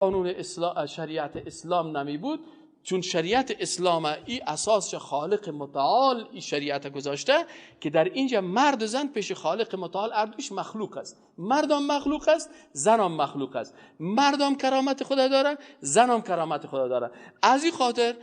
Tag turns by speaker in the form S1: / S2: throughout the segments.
S1: قانون اسلام، شریعت اسلام نمی بود، چون شریعت اسلام ای اساس خالق متعال ای شریعت گذاشته که در اینجا مرد و زن پیش خالق متعال اردوش مخلوق است. مردم مخلوق است، زنم مخلوق است. مردم کرامت خدا داره، زنم کرامت خدا داره. از این خاطر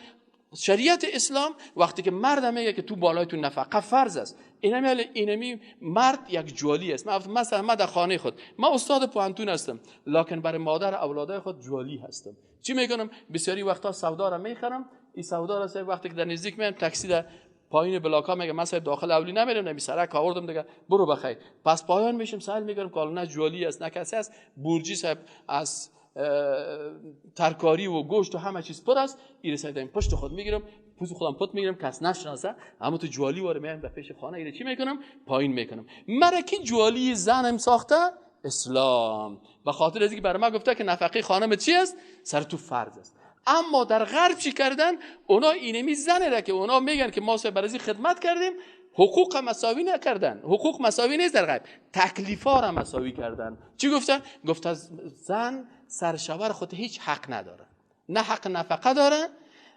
S1: شریعت اسلام وقتی که مرد میگه که تو بالای تو نفقه فرض است، اینمی مرد یک جوالی است. مثلا من در خانه خود، من استاد پوهنتون هستم، لکن برای مادر اولادای خود جوالی هستم. چی میکنم؟ بسیاری وقتا سودا را میخرم، این سودا را وقتی که در نزدیک میام تاکسی در پایین بلاکا میگه من صاحب داخل اولی نمیرم، نمی سرک آوردم دیگه، برو بخیر. پس پایان میشم سوال میکنم که نه جوالی است نه کسی است، بورجی صاحب از ترکاری و گوشت و همه چیز پر است، ایره سایدم پشت خود میگیرم، پوز خودم پت میگیرم، کس نشناسه، اما تو جوالی واره میایم به پیش خانه، ایره چی میکنم؟ پایین میکنم. مرا کی جوالی زنم ساخته؟ اسلام. به خاطر از اینکه برای ما گفته که نفقه خانم چی است؟ سر تو فرض است. اما در غرب چی کردن؟ اونا اینمی زنه را که اونا میگن که ما برای خدمت کردیم، حقوق مساوی نکردن. حقوق مساوی نیست در غرب، تکلیفا را مساوی کردن. چی گفتن؟ گفت زن سرشاور خود هیچ حق نداره، نه حق نفقه داره،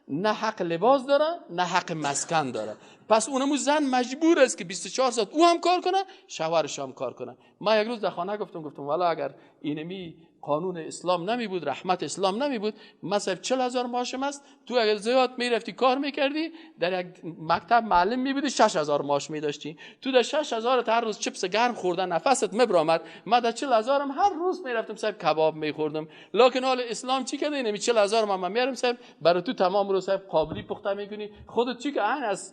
S1: نه حق لباس داره، نه حق مسکن داره. پس اونمو زن مجبور است که 24 ساعت او هم کار کنه، شوهرش هم کار کنه. ما یک روز در خانه گفتم والا اگر اینمی قانون اسلام نمی بود، رحمت اسلام نمی بود، مثلا 40,000 معاشم است، تو اگر زیاد میرفتی کار میکردی در یک مکتب معلم می بودی 6,000 معاش میداشتی، تو در 6,000 هر روز چپس گرم خوردن نفست مبرآمد، من در 40,000 هر روز میرفتم صاحب کباب میخوردم. لکن حال اسلام چی کرده؟ اینمی 40,000 من میارم صاحب برای تو تمام روز صاحب قابلی پخته میکنی، خودت چی که عین از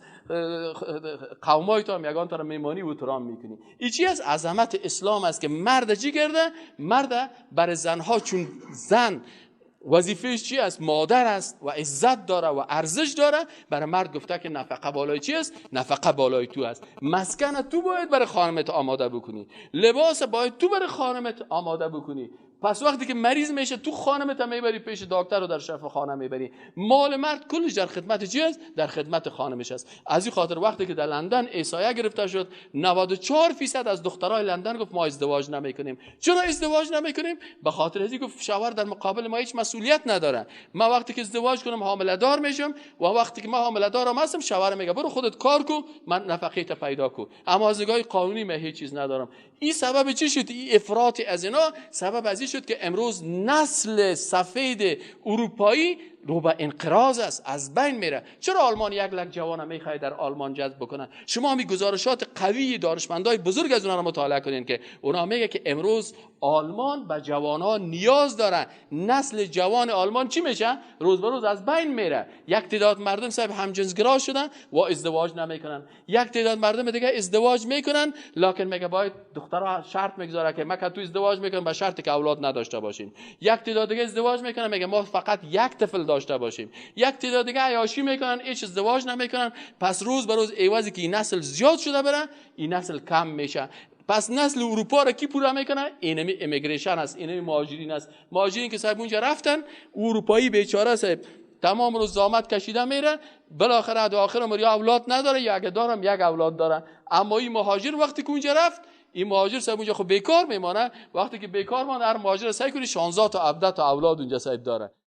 S1: قومای تو هم یگان تا میمانی و ترام میکنی. این چی از عظمت اسلام است که مرد چی کرده؟ مرد برای زنها، چون زن وظیفه‌اش چی است؟ مادر است و عزت داره و ارزش داره، برای مرد گفته که نفقه بالای چی است؟ نفقه بالای تو است. مسکن تو باید برای خانمت آماده بکنی، لباس باید تو برای خانمت آماده بکنی. پس وقتی که مریض میشه تو خانمت هم میبری پیش دکتر و در شفاخانه میبری. مال مرد کلش در خدمت چی است؟ در خدمت خانمش است. از این خاطر وقتی که در لندن احصایه گرفته شد، 94% از دخترای لندن گفت ما ازدواج نمیکنیم. چرا ازدواج نمیکنیم؟ به خاطر از اینکه شوهر در مقابل ما هیچ مسئولیت نداره. ما وقتی که ازدواج کنم حامله دار میشم و وقتی که ما حامله دارم هستم شوهر میگه برو خودت کار کو، من نفقه ت پیدا کو، اما از نگاه قانونی من هیچ چیز ندارم. این سبب چی شد؟ این افراط از اینا سبب از شد که امروز نسل سفید اروپایی رو به انقراض است، از بین میره. چرا آلمان 1 لک جوان میخواد در آلمان جذب بکنه؟ شما می گزارشات قوی دانشمندای بزرگ از اونها رو مطالعه کنین که اونا میگه که امروز آلمان به جوانها نیاز داره. نسل جوان آلمان چی میشه؟ روز به روز از بین میره. یک تعداد مردم صاحب همجنسگرا شدن و ازدواج نمیکنن، یک تعداد مردم دیگه ازدواج میکنن، لکن میگه باید دخترها شرط میگذاره که ما که تو ازدواج میکنم به شرط که اولاد نداشته باشیم. یک تعداد دیگه ازدواج میکنن میگه ما فقط یک طفل داشته باشیم. یک تعداد دیگه عیاشی میکنن، هیچ ازدواج نمیکنن. پس روز به روز عوضی که این نسل زیاد شده بره، این نسل کم میشه. پس نسل اروپا را کی پورا میکنه؟ اینمی immigration است، اینمی مهاجرین است. مهاجرین که صاحب اونجا رفتن، اروپایی بیچاره صاحب تمام روز زحمت کشیده میره، بالاخره در آخر عمر یا اولاد نداره یا اگه دارم یک اولاد داره. اما این مهاجر وقتی که اونجا رفت، این مهاجر صاحب اونجا خب بیکار میمانه. وقتی که بیکار مانه، هر مهاجر سعی کنی 16 تا 17 تا اولاد اونجا صاحب داره.